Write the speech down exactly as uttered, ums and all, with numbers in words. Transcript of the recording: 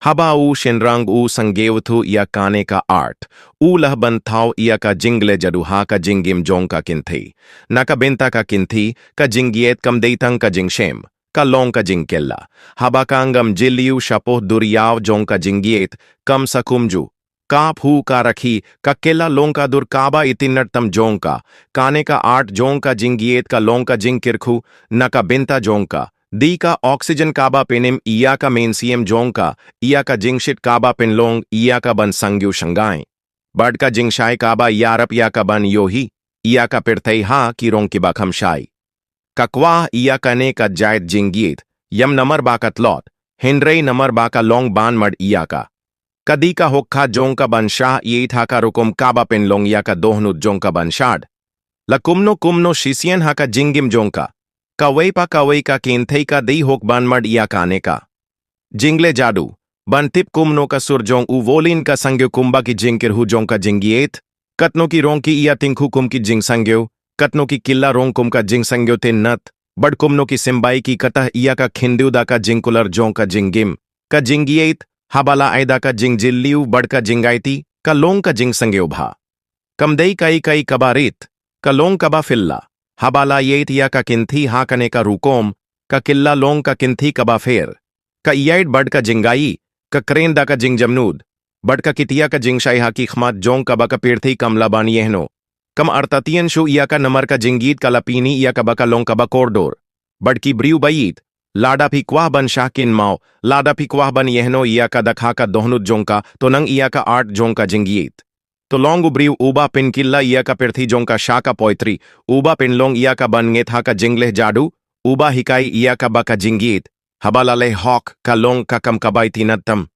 Haba u shynrang u sangewthuh ïa kane ka art, u lah ban thaw ïa ka jingleh jadu ha ka jingim jong ka kynthei. Na ka bynta ka kynthei, ka jingïeit kam dei tang ka jingshem, ka long ka jingkylla. Haba ka ngam jylliew shapoh duriaw jong ka jingïeit, kam sa kumjuh. Ka phuh ka rakhi, ka kylla long ka dur kaba itynnad tam jong ka, kane ka art jong ka jingïeit ka long ka jingkyrkhu, na ka bynta jong ka. Dei ka oxygen kaba pynim ïa ka mynsiem jong ka, ïa ka jingshit kaba pynlong ïa ka ban sangiew shangai. Bad ka jingshai kaba ïarap ïa ka ban ïohi ïa ka pyrthei ha ki rong kiba kham shai. Ka kwah ïa kane ka jait jingïeit, ym namar ba ka tlot, hynrei namar ba ka long ban mad ïa ka. Ka dei ka hok ka jong ka ban shah ïeit ha ka rukom kaba pynlong ïa ka dohnud jong ka ban shad. La kumno kumno shisien ha ka jingim jong ka, kawei pa kawei ka kynthei ka dei hok ban mad ïa kane ka jingleh jadu, ban tip kumno ka sur jong u wolin ka sangiew kumba ki jingkyrkhu jong ka jingïeit. Katno ki rong ki ïa tyngkhuh kum ki jingsangiew, katno ki kylla rong kum ka jingsangiew tynnad, bad kumno ki symbai ki kata ïa ka khyndew da ka jingkular jong ka jingim. Ka jingïeit, haba la ai da ka jingjylliew bad ka jingaiti, ka long ka jingsangiew bha. Kam dei kai kai kaba rit, ka long kaba phylla. Haba la ïeit ïa ka kynthei ha kane ka rukom, ka kylla long ka kynthei kaba pher. Ka ïeit bad ka jingai, ka kren da ka jingjemnud, bad ka kit ïa ka jingshai ha ki khmat jong kaba ka pyrthei kam lah ban ïehnoh. Kam artatien shuh ïa ka namar ka jingïeit ka la pyni ïa kaba ka long kaba kordor. Bad ki briew ba ïeit, lada phi kwah ban shah kynmaw, lada phi kwah ban ïehnoh ïa ka dak ha ka dohnud jong ka, to nang ïa ka art jong ka jingïeit. To long u briew uba pynkylla ïa ka pyrthei jong ka sha ka poetry, uba pynlong ïa ka ban ngeit ha ka jingleh jadu, uba hikai ïa kaba ka jingïeit, haba la leh hok, ka long ka kam kaba itynnad tam.